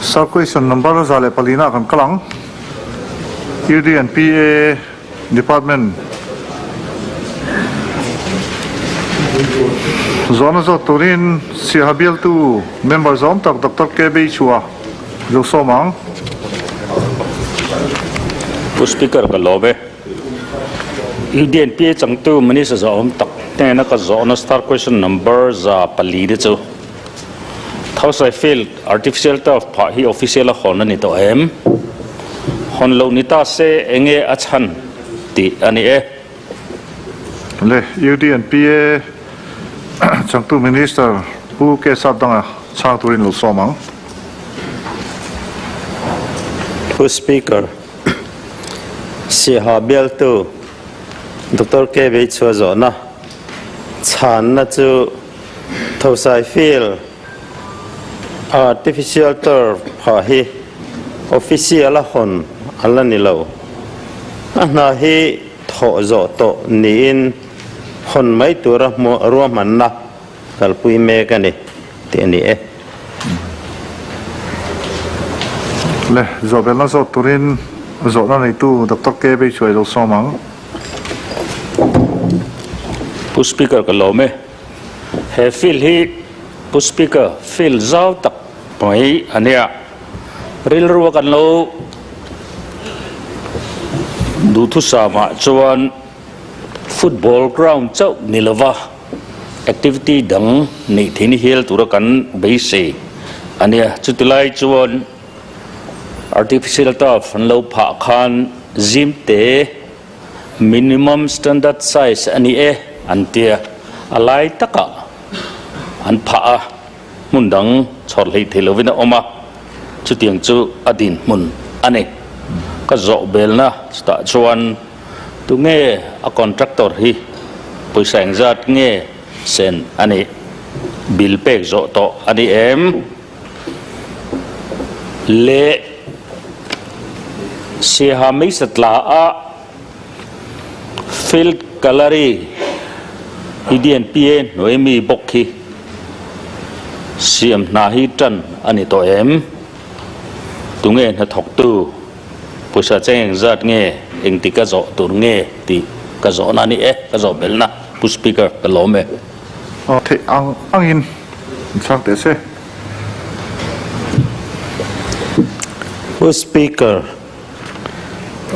Sir question number 104 na kan kal ang. UD and PA department Zawhna zawt turin Siaha bialtu member zawm tak Doctor KB Chua zo sawm ang. Pu Speaker ka lawm e. UDNPA changtu Minister zawm tak hnena ka zawhna star question number 400 te chu Thosai Field artificial turf phah hi official a hawn a ni tawh em? Hawn loh ni ta se enge a chhan tih a ni e. Le UDNPA changtu Minister Pu K Sapdanga chhang turin lo sawm ang. Pu Speaker, Siaha bialtu Doctor K Beichhua zawhna chhanna chu Thosai Field Artificial Turf phah hi official a hawn a la ni lo. A hna hi thawh zawh tawh niin hawn mai tura ruahmanna kalpui mek a ni tih a ni e. Le, zawhbelna zawt turin zawhna neitu Doctor K Beichuai lo sawm ang. Pu Speaker ka lawm e. He field hi Pu Speaker field zau tak mai a nia. Rilru a kan lo duhthusam ah chuan football ground chauh ni lova activity dang neih theihna hial tura kan beisei a nia. Chutilai chuan artificial turf an lo phah khan zim te minimum standard size a ni e an tia, a lai takah an phah a, hmun dang chhawr hleih thei lovin a awm a, chutiang chu a dinhmun a ni. Ka zawh belna chutah chuan tunge a contractor hi pawisa engzat nge sen a nih, bill pek zawh tawh a ni em? Leh Siaha Meisa tla a Field Gallery hi DNPA hnuai mi bawk hi siam hna hi tan a ni tawh em? Tunge hnathawktu pawisa cheng engzat nge engti ka zawh tur nge tih ka zawhna a ni e, ka zawh belhna Pu Speaker ka lawm e. Theih ang angin in chhang teh se. Pu Speaker,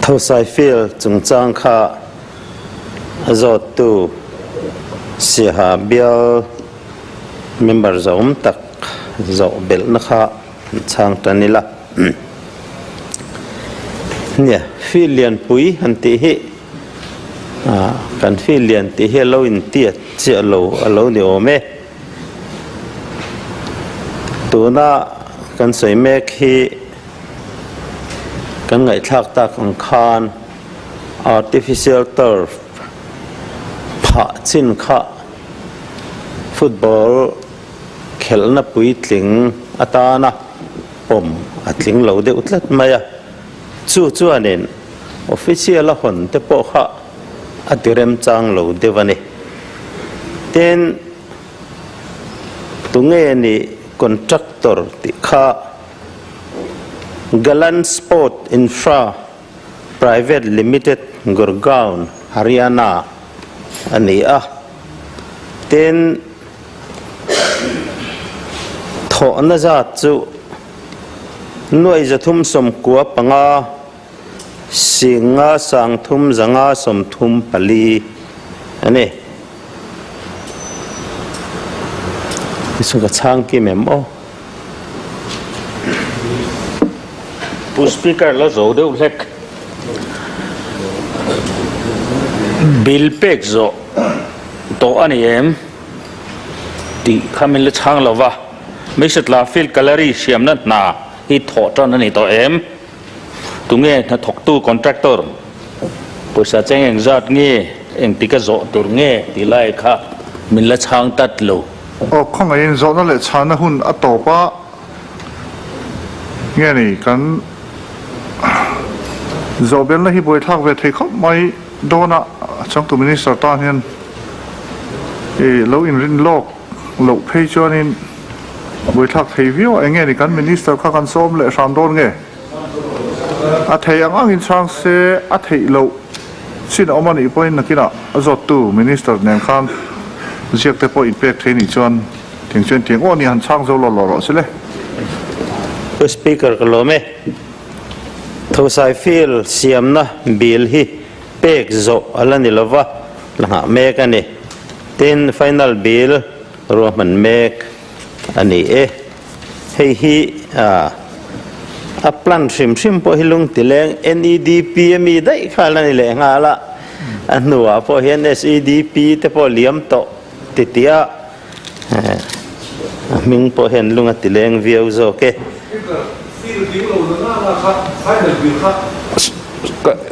Thosai Field chungchang kha a zawttu Siaha bial member zawm tak zawh belhna kha chhang tan ila. Nia, field lianpui han tih hi Kan field lian tih hi a lo intiat chiah lo a lo ni awm e. Tuna kan sawi mek hi kan ngaihthlak tak ang khan artificial turf phah chin kha football khelhna puitling atana pawm a tling lo deuh tlat mai a. Chu chuanin official a hawn te pawh kha a ti remchang lo deuh a ni. Tin, tunge nih contractor tih kha Galan Sport Infra Private Limited Gurgaon, Haryana a ni a. Tin, thawhna zat chu Nuai 395 singa 300 534 a ni. Tichuan ka chhang kim em aw. Pu Speaker la zo deuh hlek. Bill pek zawh tawh a ni em tih kha min la chhang lo va. Meisatla Field Gallery siamna hna hi thawh tan a ni tawh em? Tunge hnathawktu contractor pawisa cheng engzat nge engtik a zawh tur nge tih lai kha min la chhang tat lo. Aw khawngaihin zawhna leh chhana hun a tawp a nge ni kan zawhbelna hi buaithlak ve thei khawp mai dawn a changtu minister tan hian i lo inrin lawk. Loh phei chuanin. Buaithlak thei viau a, enge ni kan Minister kha kan sawm leh hram dawn nge? A thei ang angin chhang se a theih loh chin a awm a nih pawhin nakinah a zawttu Minister nen khan ziak te pawh inpek thei nih chuan tiang chuan tiang aw a ni han chhang zo lawr lawr rawh se le. Pu Speaker ka lawm e. Thosai field siamna bill hi pek zawh a la ni lova, la nghah mek a ni. Tin, final bill ruahman mek a ni e. Hei hi a plan hrim hrim pawh hi lungtileng NEDP a mi daih kha la ni leh nghal a, a hnuah pawh hian SEDP te pawh liam tawh ti tia a hming pawh hian lung a tileng viau zawk e.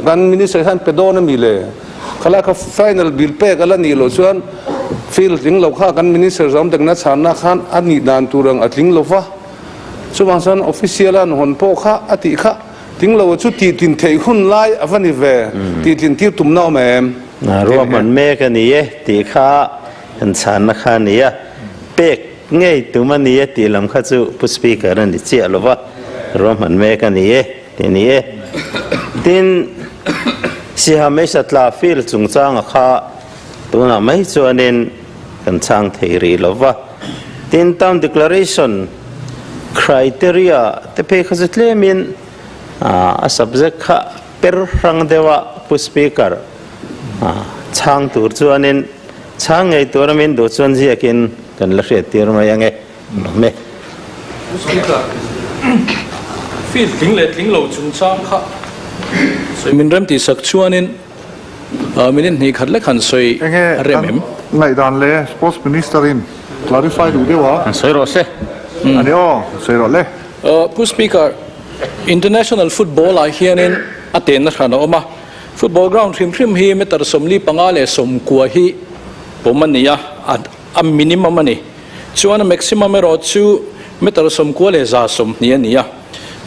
Kan Minister hian pe dawn a mi le? Khalai kha final bill pek a la nih loh chuan field tling lo kha kan Minister zawm dangna chhanna khan a nih dan tur ang a tling lo va. Chuvang chuan official a an hawn pawh kha a tih kha tling lo chu tih tlin theih hun lai a va ni ve, tih tlin tir tumna awm em? Ruahman mek a ni e tih kha kan chhanna kha a ni a, pek ngei tum a ni e tih lam kha chu Pu Speaker a ni chiah lo va, ruahman mek a ni e. Ti ni e. Tin, Siha Meisa tla field chungchanga kha tunah mai chuanin kan chhang thei rih lo va. Tin, Town Declaration criteria te phei kha chu tlemin a subject kha per hrang deuha Pu Speaker chhang tur chuanin chhang ngei tura min duh chuan ziakin kan la hriattir mai ange. Lawm e. Pu Speaker, field tling leh tling lo chungchang kha sawi min rem tih sak chuanin minute hnih khat lek han sawi Enge a rem em? kan ngaihdan le Sports Minister in clarify duh deuh a. Han sawi rawh se. A ni aw, sawi rawh le. Pu Speaker, International Football ah hianin a tenna hran a awm a, football ground hrim hrim hi meter 45 leh 90 hi pawm a ni a, a minimum a ni. Chuan a maximum erawh chu meter 90 leh 120 a ni a,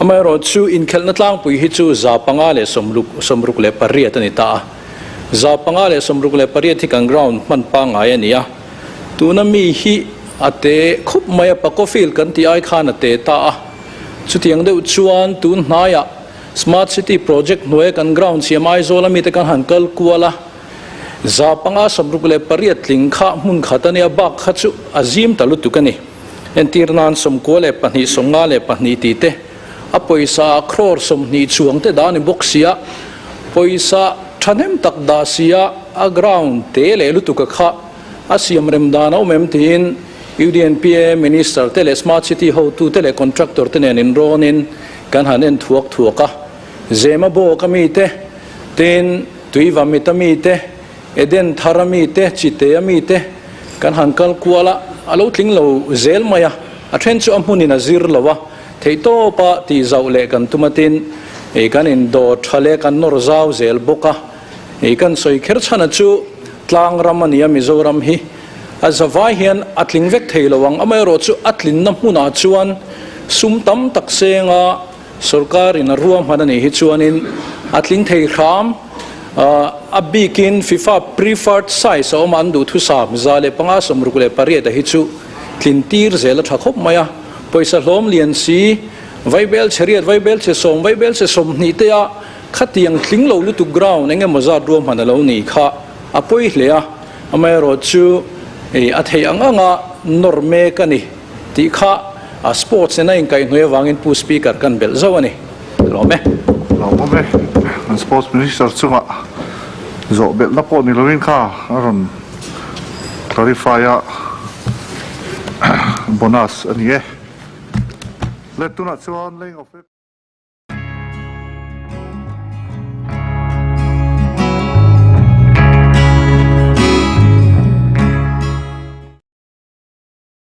amaherawhchu inkhelhna tlangpui hi chu 500 leh 68 a ni ta a. 568 hi kan ground hman pangngai a ni a, tuna mi hi a te khup mai a, Paco Field kan tih ai khan a te ta a. Chutiang deuh chuan tun hnaiah Smart City project hnuaia kan ground siam Aizawl ami te kan han kal kual a, 568 tling kha hmun khat a nia, bak kha chu a zim ta lutuk a ni. Entir nan 92, 52 tih te, a pawisa ah crore 20 chuang te dah a ni bawk sia, pawisa thahnem tak dah sia a ground te leh lutuk a kha a siam rem dan a awm em tiin UDNPA Minister te leh Smart City hotu te leh contractor te nen inrawnin kan han en thuak thuak a. Zema bawk a mi te, tin, Tuiva mit a mi te, Eden thar a mi te, Chite a mi te kan han kal kual a, a lo tling lo zel mai a, a then chu a hmunin a zir lo a, theihtawpa tih zauh leh kan tum a tin, kan indawr tha leh kan nawr zau zel bawk a, kan sawi kher chhan a chu tlang ram a ni a Mizoram hi a zavai hian a tling vek thei lo ang, amaherawhchu a tlinna hmunah chuan sum tam tak senga Sorkar in a ruahman a nih hi chuanin a tling thei hram. A bikin FIFA preferred size a awm a, an duhthusam 105 68 a hi chu tlin tir zel a tha khawp mai a. Pawisa hlawm lian si, vaibel chhe riat, vaibel chhe sawm, vaibel chhe 20 te a khatiang tling lo lutuk ground eng emaw zat ruahman a lo ni kha a pawi hle a. Amaherawhchu a theih ang anga nawr mek a ni. Tih kha a sports nen a inkaihhnawih avangin Pu Speaker kan belh zauh a ni. Lawm e. Lawm e. Kan Sports Minister chungah zawh belhna pawh ni lovin kha a rawn clarify a, bonus a ni e. Le tunah chuan laying of.